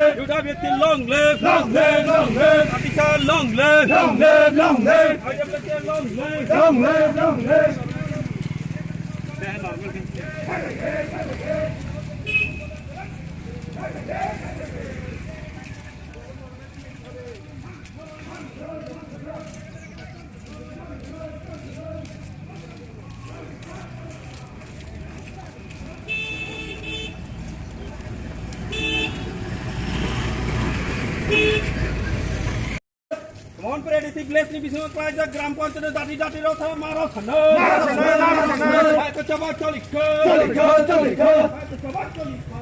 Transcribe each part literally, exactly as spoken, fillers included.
U W T long live! Long live, long live! Patisar long live! Long live, long live! I W T long live! Long live, long live! Mohanpur A D C village ni bisingo klaijak gram panchayat dati dati rok tha maro sano. Maro sano, maro sano. Hai ko chaba choli ko. Choli ko, choli ko. Hai ko chaba choli ko.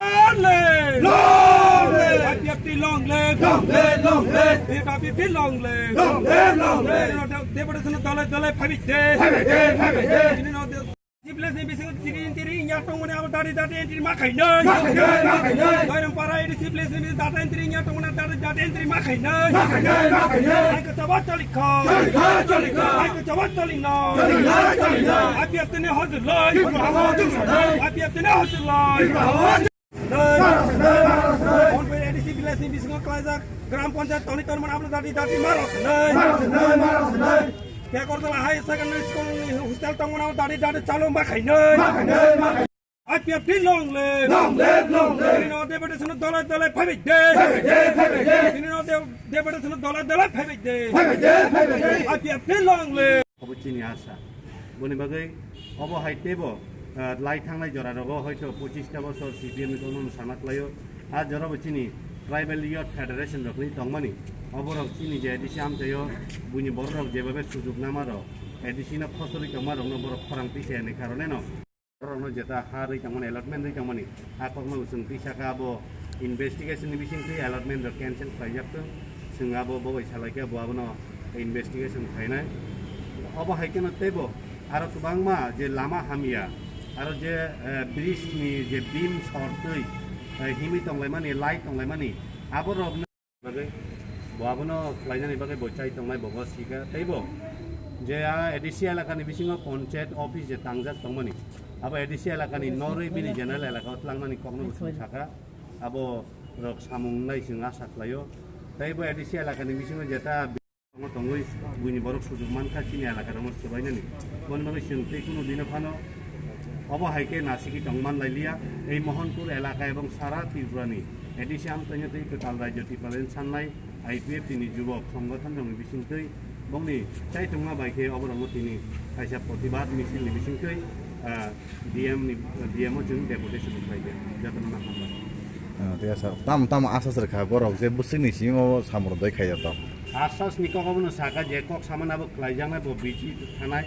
Long live! Long live! I P F T long live! Long live, long live! P F P long live! Long live, long live! Deputation dole dole phabik de. Phabik de, phabik de. Ini no de. Chief Minister ni bisingo tiri tiri inya tongmani abo dati dati entry ma khainai. Ma khainai, ma khainai. Doiram para ini Chief Minister ni dati entry inya tongmani dati dati entry ma khainai. Ma khainai, ma khainai. Hai ko chaba choli ko. Choli ko, choli ko. Hai ko chaba choli no. Choli no, choli no. I P F T ni hojur lai. Ipra hawa jung sanai. I P F T ni hojur lai. Ipra hawa jung sanai. Mohanpur A D C village ni bisingo klaijak gram panchayat toni tormon ablo dati dati maro sanai. Maro sanai, maro sanai. Kya Agartala Higher Secondary School ni hostel tongmon abo dati dati chalo ma khainai. Ma khainai, ma khainai. I P F T long live! Long live, long live! Tini no deputation dole dole phabik de! Phabik de, phabik de! Tini no de-, deputation dole dole phabik de! Phabik de, phabik de! I P F T long live! Obo chini asa. Boni bagwi obo hai teibo, ah, lai thangnai jora rogo hoito pochista bosor C P M ni kono sana khlaio. A jora bo chini Tribal Youth Federation rokni tongmani. Oborok chini je A D C amchaio buini bororok jebabe sujuk nama rok A D C no khosori tongma rokno borok khorang tisa ni karone no. Borokno jeta ha rwi tongmani, allotment rwi tongmani, ha kokno bo chwng twi saka abo investigation ni bisingtwi allotment rok cancel khlaijak thung, chwng abo bo bai salaikha bo abono investigation khlainai. Obo hai kheno teibo aro kwbangma je lama hamya, aro je, eh, bridge ni je beam sor twi, eh, himwi tonglaimani, light tonglaimani, aborok bagwi, bo abono khlainani bagwi bo chai tongnai, bo bo sikha. Teibo je a A D C elakani bisingo panchayat office je tangjak tongmani, abo A D C elakani norwi bini general elakao tlangnani kokno bo chwng sakha. Abo rok samung wngnai chwng asa khlaio. Teibo A D C elakani bisingo jeta tongwi buini borok sujuk mankha chini elaka rokno swbainani. Boni bagwi chwng tei kunu dino phano obo hai khe nasiki tongman lailiya. Ei Mohanpur elaka ebong sara Tripura ni A D C amchaini tei kwtal rajyo Tipraland sannai I P F T ni jubok songgothon rokni bisingtwi bongni chaitongma bai khe oborokno tini kaisa protibad misil ni bisingtwi, ah, D M ni, D M o chwng deputation khlai kha. Jotono hambai. Ah, tei asa tam tam asas rwkha borok je bwswkni simi o samung rwdai khaiya to. Asas ni kok abono sakha je kok samani abo khlaijaknai bo visit thanai,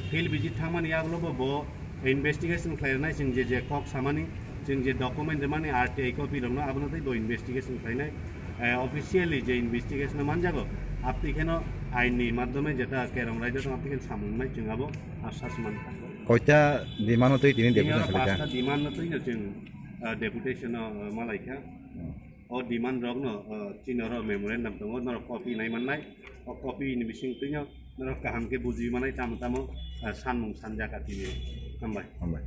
field visit thangmani yagulo bo, bo investigation khlai rwnai chwng je je kok samani, chwng je document rwmani R T I copy rokno abono tei bo investigation khlainai, eh, officially je investigation o manjago aptwi kheno ain ni madhyome jeta kerong raida tong aptwi kheno samung nai chwng abo asas mankha. Koita demand o twi tini Tini deputation oro khalikha? Pasta demand no twi no chwng, eh, deputation o, eh, malaikha. Hmm. O demand rokno, uh, chini oro memorandum tongo, norok copy nai mannai. O copy ni bising twino norok kaham khe bujui manai tamo tamo, uh, sanmung sanjak atini. Hambai. Hambai.